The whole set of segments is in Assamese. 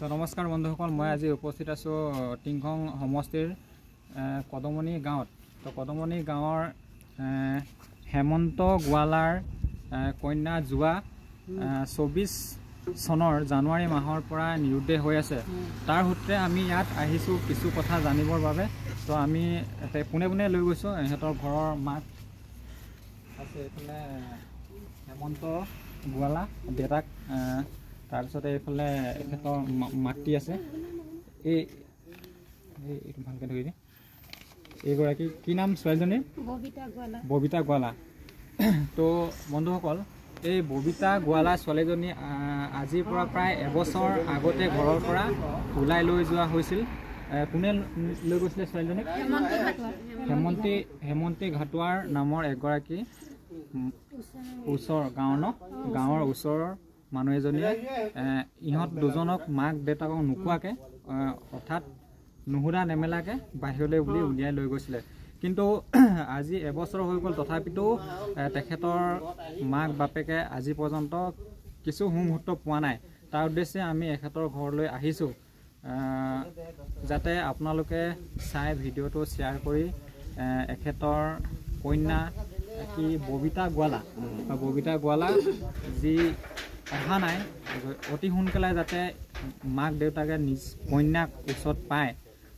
তো নমস্কাৰ বন্ধুসকল, মই আজি উপস্থিত আছোঁ টিংখং সমষ্টিৰ কদমণি গাঁৱত। তো কদমণি গাঁৱৰ হেমন্ত গোৱালাৰ কন্যা যোৱা 24 চনৰ জানুৱাৰী মাহৰ পৰা নিৰুদ্দেশ হৈ আছে। তাৰ সূত্ৰে আমি ইয়াত আহিছোঁ কিছু কথা জানিবৰ বাবে। তো আমি পোনে পোনে লৈ গৈছোঁ ইহঁতৰ ঘৰৰ মাক আছে এইফালে হেমন্ত গোৱালা দেউতাক, তাৰপিছতে এইফালে এখেতৰ মাতৃ আছে। এই এইটো ভালকৈ ধৰি দিয়ে। এইগৰাকী কি নাম ছোৱালীজনীৰ? ববিতা গোৱালা। তো বন্ধুসকল, এই ববিতা গোৱালা ছোৱালীজনী আজিৰ পৰা প্ৰায় এবছৰ আগতে ঘৰৰ পৰা ওলাই লৈ যোৱা হৈছিল। কোনে লৈ গৈছিলে ছোৱালীজনীক? হেমন্তী ঘাটোৱাৰ নামৰ এগৰাকী ওচৰ গাঁৱৰ ন গাঁৱৰ ওচৰৰ মানুহ এজনীয়ে ইহঁত দুজনক মাক দেউতাকক নোকোৱাকৈ, অৰ্থাৎ নুসুধা নেমেলাকৈ বাহিৰলৈ বুলি উলিয়াই লৈ গৈছিলে। কিন্তু আজি এবছৰ হৈ গ'ল, তথাপিতো তেখেতৰ মাক বাপেকে আজি পৰ্যন্ত কিছু সুমুহূৰ্ত পোৱা নাই। তাৰ উদ্দেশ্যে আমি এখেতৰ ঘৰলৈ আহিছোঁ, যাতে আপোনালোকে চাই ভিডিঅ'টো শ্বেয়াৰ কৰি এখেতৰ কন্যা কি ববিতা গোৱালা, ববিতা গোৱালা যি অহা নাই, অতি সোনকালে যাতে মাক দেউতাকে নিজ কন্যাক ওচৰত পায়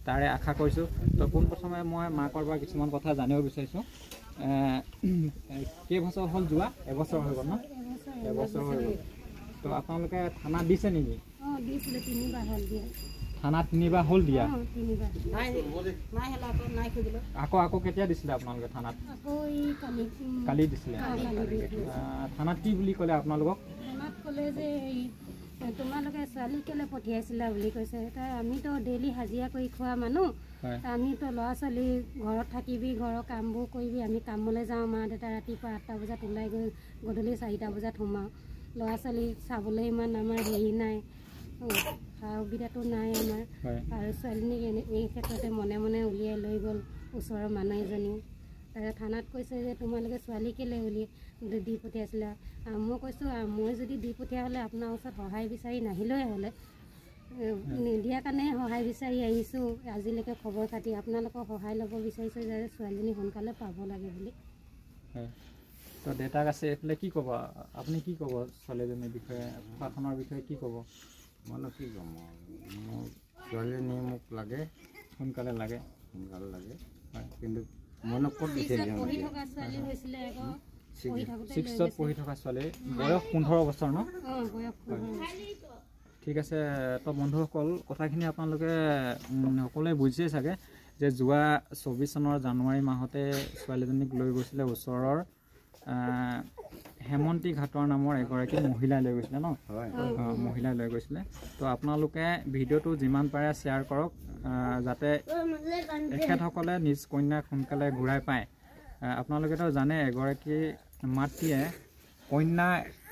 তাৰে আশা কৰিছোঁ। তো পোনপ্ৰথমে মই মাকৰ পৰা কিছুমান কথা জানিব বিচাৰিছোঁ। কেইবছৰ হ'ল যোৱা? এবছৰ হৈ গ'ল ন? এবছৰ হৈ গ'ল। তো আপোনালোকে থানাত দিছে নেকি? থানাত তিনিবাৰ হ'ল দিয়া। আকৌ আকৌ কেতিয়া দিছিলে আপোনালোকে থানাত? কালি দিছিলে। থানাত কি বুলি ক'লে আপোনালোকক? ক'লে যে তোমালোকে ছোৱালী কেলৈ পঠিয়াইছিলা বুলি কৈছে। তাই আমিতো ডেইলি হাজিৰা কৰি খোৱা মানুহ, আমিতো ল'ৰা ছোৱালী ঘৰত থাকিবি, ঘৰৰ কামবোৰ কৰিবি, আমি কামলৈ যাওঁ। মা দেউতা ৰাতিপুৱা 8টা বজাত ওলাই গৈ গধূলি 4টা বজাত সোমাওঁ। ল'ৰা ছোৱালী চাবলৈ ইমান আমাৰ হেৰি নাই, সা সুবিধাটো নাই আমাৰ। আৰু ছোৱালীজনীক এই ক্ষেত্ৰতে মনে মনে উলিয়াই লৈ গ'ল ওচৰৰ মানুহ এজনীয়ে। তাৰপিছত থানাত কৈছে যে তোমালোকে ছোৱালী কেলৈ উলিয়াই দি পঠিয়াইছিলা? মই কৈছোঁ মই যদি দি পঠিয়া হ'লে আপোনাৰ ওচৰত সহায় বিচাৰি নাহিলেই হ'লে, নিদিয়াৰ কাৰণে সহায় বিচাৰি আহিছোঁ। আজিলৈকে খবৰ খাতি আপোনালোকৰ সহায় ল'ব বিচাৰিছোঁ যে ছোৱালীজনী সোনকালে পাব লাগে বুলি। তো দেউতাক আছে এইফালে, কি ক'ব আপুনি? কি ক'ব ছোৱালীজনীৰ বিষয়ে, প্ৰশাসনৰ বিষয়ে কি ক'ব? মইনো কি ক'ম, মোৰ ছোৱালীজনী মোক লাগে, সোনকালে লাগে, সোনকালে লাগে। কিন্তু মইনো ক'ত বিচাৰি ছিক্সত পঢ়ি থকা ছোৱালী, বয়স 15 বছৰ ন? ঠিক আছে। তো বন্ধুসকল, কথাখিনি আপোনালোকে সকলোৱে বুজিছেই চাগে যে যোৱা 24 চনৰ জানুৱাৰী মাহতে ছোৱালীজনীক লৈ গৈছিলে ওচৰৰ হেমন্তী ঘাটোৱাৰ নামৰ এগৰাকী মহিলাই লৈ গৈছিলে ন? মহিলাই লৈ গৈছিলে। তো আপোনালোকে ভিডিঅ'টো যিমান পাৰে শ্বেয়াৰ কৰক, যাতে এখেতসকলে নিজ কন্যাক সোনকালে ঘূৰাই পায়। আপোনালোকেতো জানে এগৰাকী মাতৃয়ে কন্যা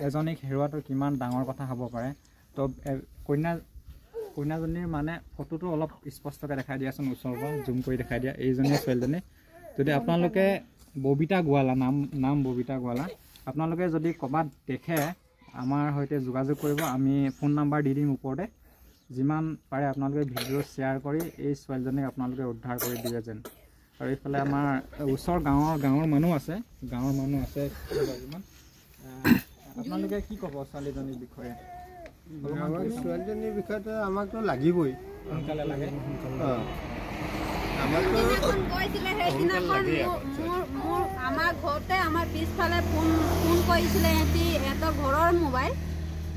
এজনীক হেৰুৱাটো কিমান ডাঙৰ কথা হ'ব পাৰে। তো কন্যাজনীৰ মানে ফটোটো অলপ স্পষ্টকৈ দেখাই দিয়াচোন, ওচৰৰ পৰা জুম কৰি দেখাই দিয়া। এইজনীয়ে ছোৱালীজনী। যদি আপোনালোকে ববিতা গোৱালা, নাম ববিতা গোৱালা, আপোনালোকে যদি ক'ৰবাত দেখে আমাৰ সৈতে যোগাযোগ কৰিব। আমি ফোন নাম্বাৰ দি দিম ওপৰতে। যিমান পাৰে আপোনালোকে ভিডিঅ' শ্বেয়াৰ কৰি এই ছোৱালীজনীক আপোনালোকে উদ্ধাৰ কৰি দিয়ে যেন। আৰু এইফালে আমাৰ ওচৰ গাঁৱৰ মানুহ আছে, গাঁৱৰ মানুহ আছে কেইগৰাকীমান। আপোনালোকে কি ক'ব ছোৱালীজনীৰ বিষয়ে? ছোৱালীজনীৰ বিষয়টো আমাকতো লাগিবই, সোনকালে লাগে। গৈছিলে সেইদিনাখন মোৰ আমাৰ ঘৰতে আমাৰ পিছফালে ফোন কৰিছিলে সিহঁতি, সিহঁতৰ ঘৰৰ মোবাইল।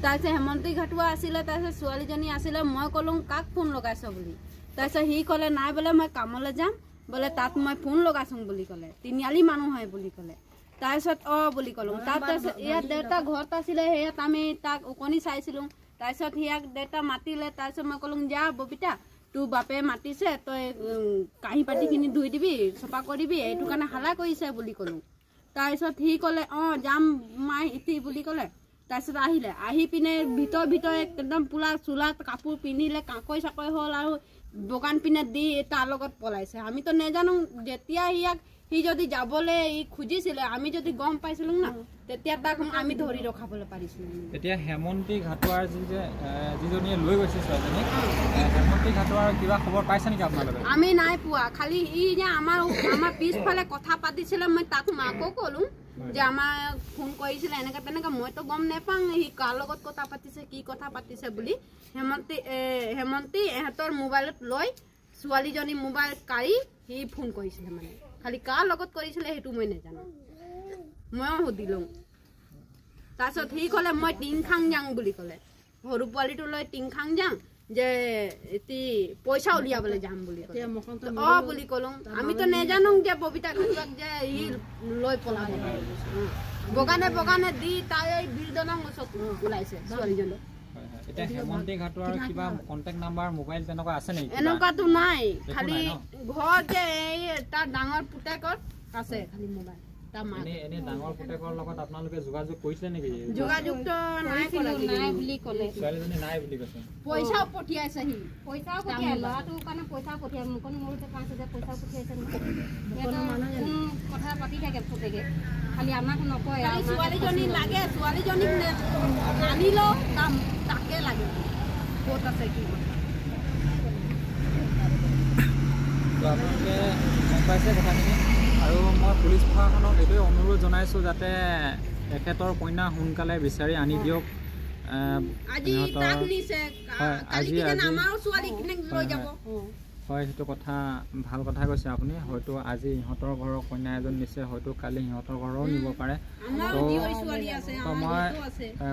তাৰপিছত হেমন্তী ঘাটোৱা আছিলে, তাৰপিছত ছোৱালীজনী আছিলে। মই ক'লোঁ কাক ফোন লগাইছ বুলি। তাৰপিছত সি ক'লে নাই বোলে মই কামলৈ যাম বোলে, তাত মই ফোন লগাইছোঁ বুলি ক'লে, তিনিআলি মানুহ হয় বুলি ক'লে। তাৰপিছত অঁ বুলি ক'লোঁ। তাৰপিছত ইয়াত দেউতা ঘৰত আছিলে, সেয়াত আমি তাক ওকণি চাইছিলোঁ। তাৰপিছত সিয়াক দেউতা মাতিলে। তাৰপিছত মই ক'লোঁ যা ববিতা, তোৰ বাপে মাতিছে, তই কাঁহী পাতিখিনি ধুই দিবি, চফা কৰিবি, এইটো কাৰণে হালা কৰিছে বুলি ক'লোঁ। তাৰপিছত সি ক'লে অঁ যাম মাই ইতি বুলি ক'লে। তাৰপিছত আহিলে, আহি পিনে ভিতৰ ভিতৰ একদম পূৰা চোলাত কাপোৰ পিন্ধিলে, কাকৈ চাকৈ হ'ল আৰু বগান পিনে দি তাৰ লগত পলাইছে। আমিতো নেজানো। যেতিয়া ইয়াক সি যদি যাবলৈ ই খুজিছিলে, আমি যদি গম পাইছিলো না, তেতিয়া তাক আমি ধৰি ৰখাবলৈ পাৰিছিলো। এতিয়া হেমন্তী ঘাটোৱাৰ যিজনীয়ে লৈ গৈছে ছোৱালীজনীক, হেমন্তী ঘাটোৱাৰ কিবা খবৰ পাইছে নেকি আপোনালোকে? আমি নাই পোৱা। খালি ই যে আমাৰ আমাৰ পিছফালে কথা পাতিছিলে, মই তাক মাকো ক'লো যে আমাৰ ফোন কৰিছিলে এনেকা তেনেকা, মইতো গম নাপাওঁ সি কাৰ লগত কথা পাতিছে, কি কথা পাতিছে বুলি। হেমন্তী ইহঁতৰ মোবাইলত লৈ ছোৱালীজনী মোবাইল কাঢ়ি সি ফোন কৰিছিলে, মানে খালি কাৰ লগত কৰিছিলে সেইটো মই নাজানো, ময়ো সুধিলোঁ। তাৰপিছত সি ক'লে মই টিংখাং যাওঁ বুলি ক'লে, সৰু পোৱালিটো লৈ টিংখাং যাওঁ যে এটি পইচা উলিয়াবলৈ যাম বুলি ক'লে। অ বুলি ক'লো, আমিতো নেজানো যে ববিতা ঘাটোৱাক যে সি লৈ পলাব। বগানে বগানে দি তাই এই বিৰদলং ওচৰত ওলাইছে ছোৱালীজনী। এতিয়া হেমন্তী ঘাটোৱাৰ কিবা কণ্টেক্ট নাম্বাৰ, মোবাইল তেনেকুৱা আছে নেকি? এনেকুৱাতো নাই, খালি ঘৰত যে এই তাৰ ডাঙৰ পুতেকত আছে খালি মোবাইল। এনে ডাঙৰ পুতেকৰ লগত আপোনালোকে যোগাযোগ কৰিছিলে নেকি? যোগাযোগটো নাই কৰা, নাই বুলি ক'লে। ছোৱালীজনী নাই বুলি কৈছে। পইচাও পঠিয়াইছে সি, পইচাও পঠিয়াই ল'ৰাটোৰ কাৰণে পইচাও পঠিয়াই, মোকন মোৰতে 5000 পইচাও পঠিয়াইছে। কথা পাতি থাকে পুতেকে, খালি আমাক নকয়। ছোৱালীজনী লাগে, ছোৱালীজনীক আনিলেও তাকে লাগে, ক'ত আছে কি কথা। আপোনালোকে গম পাইছে কথাখিনি। আৰু মই পুলিচ প্ৰশাসনক এইটোৱে অনুৰোধ জনাইছোঁ যাতে তেখেতৰ কন্যা সোনকালে বিচাৰি আনি দিয়ক। হয়, সেইটো কথা ভাল কথা কৈছে আপুনি। হয়তো আজি ইহঁতৰ ঘৰৰ কন্যা এজন নিছে, হয়তো কালি সিহঁতৰ ঘৰৰো নিব পাৰে। তো মই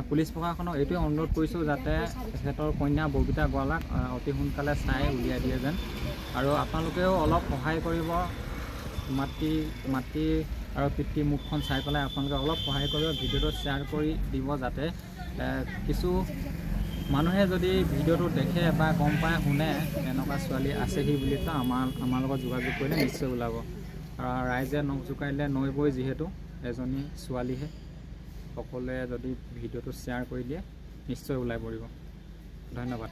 পুলিচ প্ৰশাসনক এইটোৱে অনুৰোধ কৰিছোঁ যাতে তেখেতৰ কন্যা ববিতা গোৱালাক অতি সোনকালে চাই উলিয়াই দিয়ে যেন। আৰু আপোনালোকেও অলপ সহায় কৰিব, মাতৃ আৰু পিতৃ মুখখন চাই পেলাই আপোনালোকে অলপ সহায় কৰিব, ভিডিঅ'টো শ্বেয়াৰ কৰি দিব যাতে কিছু মানুহে যদি ভিডিঅ'টো দেখে বা গম পায়, শুনে এনেকুৱা ছোৱালী আছেহি বুলি, তো আমাৰ লগত যোগাযোগ কৰিলে নিশ্চয় ওলাব। আৰু ৰাইজে নখ জোকাৰিলে নৈ বৈ, যিহেতু এজনী ছোৱালীহে, সকলোৱে যদি ভিডিঅ'টো শ্বেয়াৰ কৰি দিয়ে নিশ্চয় ওলাই পৰিব। ধন্যবাদ।